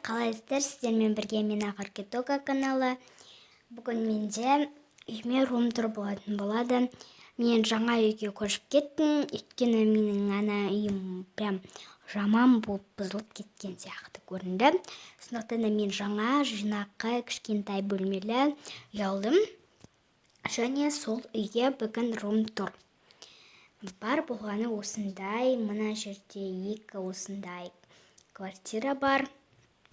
Қалайсыздар? Сіздермен бірге мен, Ақерке Тока каналы. Бүгін менде үйіме рум тур болатын болады. Мен жаңа үйге көшіп кеттім, өйткені менің ана үйім прям жаман болып бұзылып кеткен сияқты көрінді. Сондықтан да мен жаңа, жинақы, кішкентай бөлмелі үй алдым және сол үйге бүгін рум тур. Бар болғаны осындай. Мына жерде екі осындай квартира бар.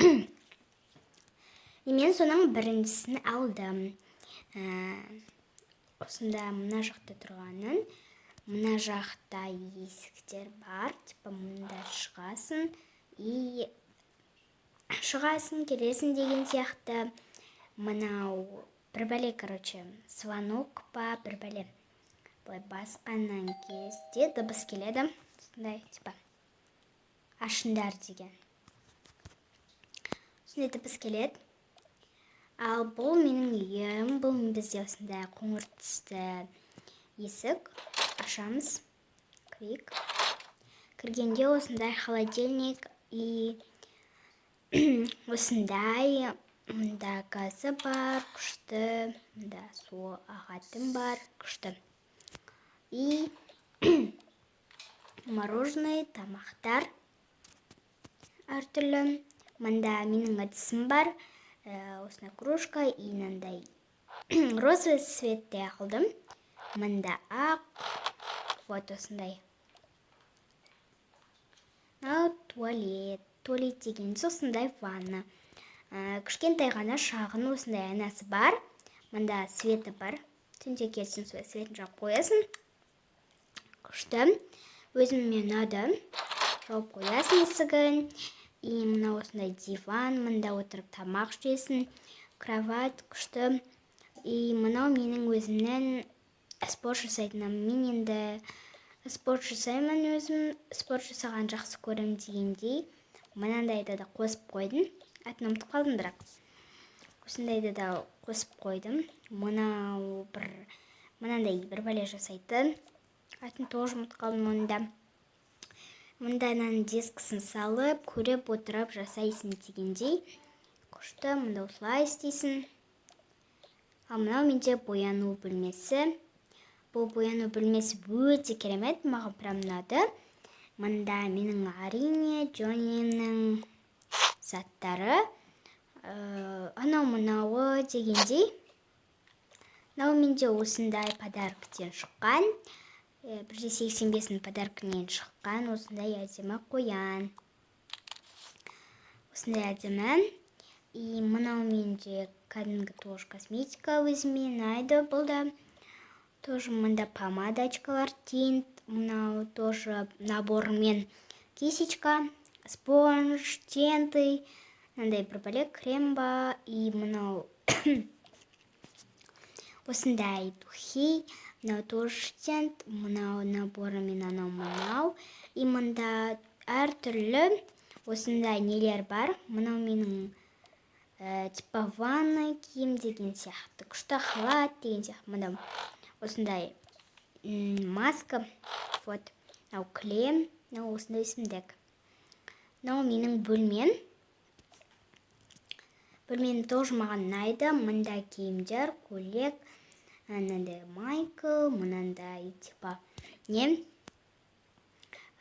И мен соның біріншісін алдым. Осында мына жақта тұрғанын, мына жақта есіктер бар, типа мында шығасың и шығасың, келесің деген сияқты. Мынау бір бәле, короче, звонок па, бір бәле. Былай басқаннан кезде дыбыс келеді. Осындай, типа ашыңдар деген. Осындай дыбыс келеді. Ал бұл менің үйім. Бұл бізде осындай қоңыр түсті есік. Ашамыз. Кірейік. Кіргенде осындай холодильник и осындай мында газы бар, күшті, мында су ағатын бар, күшті. И мороженое, тамақтар әртүрлі. Мында менің ыдысым бар, осындай кружка и мынандай розовый цветте алдым. Мында ақ, вот осындай. Мынау туалет, туалет деген осындай ванна. Кішкентай ғана, шағын осындай айнасы бар. Мында светі бар. Түнде келсең, солай светін жағып қоясың. Күшті. Өзіме ұнады. Жауып қоясың есігін. И мына осындай диван, мында отырып тамақ ішесің. Кровать күшті. И мынау менің өзімнің спорт жасайтыным. Мен енді спорт жасаймын, өзім спорт жасаған жақсы көремін дегендей, мынандайды да қосып қойдым. Атын ұмытып қалдым, бірақ осындайды да қосып қойдым. Мынау бір мынандай бір бәле жасайтын, атын тоже ұмытып қалдым оны да. Мында мынаның дискісін салып, көріп отырып жасайсың дегендей, күшті. Мында осылай істейсің. Ал мынау менде бояну бөлмесі. Бұл бояну бөлмесі өте керемет, маған прям ұнады. Мында менің, әрине, Джоннинің заттары, анау мынауы дегендей. Мынау менде осындай подарктен шыққан, 185-інің подаркінен шыққан осындай әдемі қоян, осындай әдемі. И мынау менде кәдімгі тоже косметика, өзіме ұнайды бұл да тоже. Мында помадочкалар, тинт, мынау тоже наборымен кисточка, спонж, тенты, мынандай бір бәле крем ба. И мынау осындай духи, мынау тоже тент, мынау наборымен анау мынау. И мында әртүрлі осындай нелер бар. Мынау менің типа ванна киім деген сияқты, күшті халат деген сияқты. Мында осындай маска, вот мынау кілем, мынау осындай өсімдік. Мынау менің бөлмем. Бөлмем тоже маған ұнайды. Мында киімдер, көйлек, мынандай майка, мынандай типа не,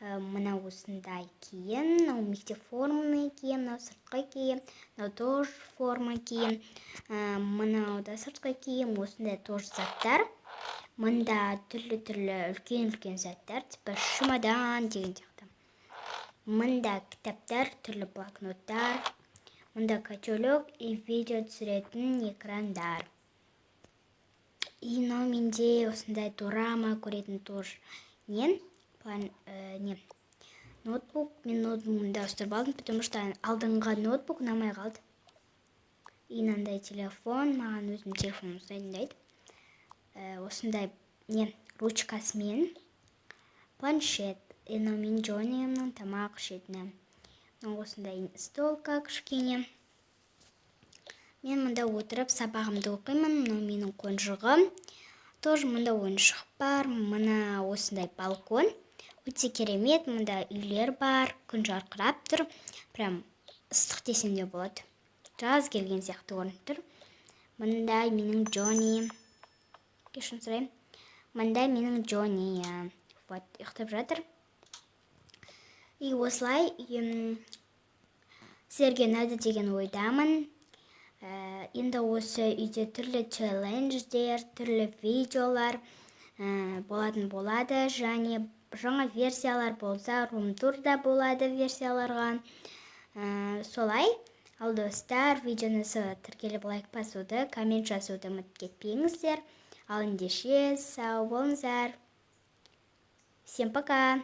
мына осындай киім, мынау мектеп форманый киім, мынау сыртқы киім, мынау тоже форма киім, мынау да сыртқы киім, осындай тоже заттар. Мында түрлі түрлі үлкен үлкен заттар, типа чемодан деген сияқты. Мында кітаптар, түрлі блокноттар, мында котелок и видео түсіретін экрандар. И мынау менде осындай дорама көретін тоже не, не, ноутбук. Мен ноутбугымды ауыстырып алдым, потому что алдыңғы ноутбук ұнамай қалды. И мынандай телефон, маған өзімнің телефоным осындай ұнайды. Осындай не, ручкасымен планшет. И мынау менің Джонниімнің тамақ ішетіні. Мынау осындай столка кішкене, мен мында отырып сабағымды оқимын. Мынау менің қонжығым, тоже мында ойыншық бар. Мына осындай балкон өте керемет, мында үйлер бар, күн жарқырап тұр прям. Ыстық десем де болады, жаз келген сияқты көрініп тұр. Мында менің Джонни, кешірім сұраймын, мында менің Джонни, вот, ұйықтап жатыр. И осылай үйім сіздерге ұнады деген ойдамын. Енді осы үйде түрлі челлендждер, түрлі видеолар болатын болады және жаңа версиялар болса, рум-тур да болады версияларға. Солай. Ал, достар, видеоны тіркеліп, лайк басуды, коммент жазуды ұмытып кетпеңіздер. Ал ендеше, сау болыңыздар, всем пока!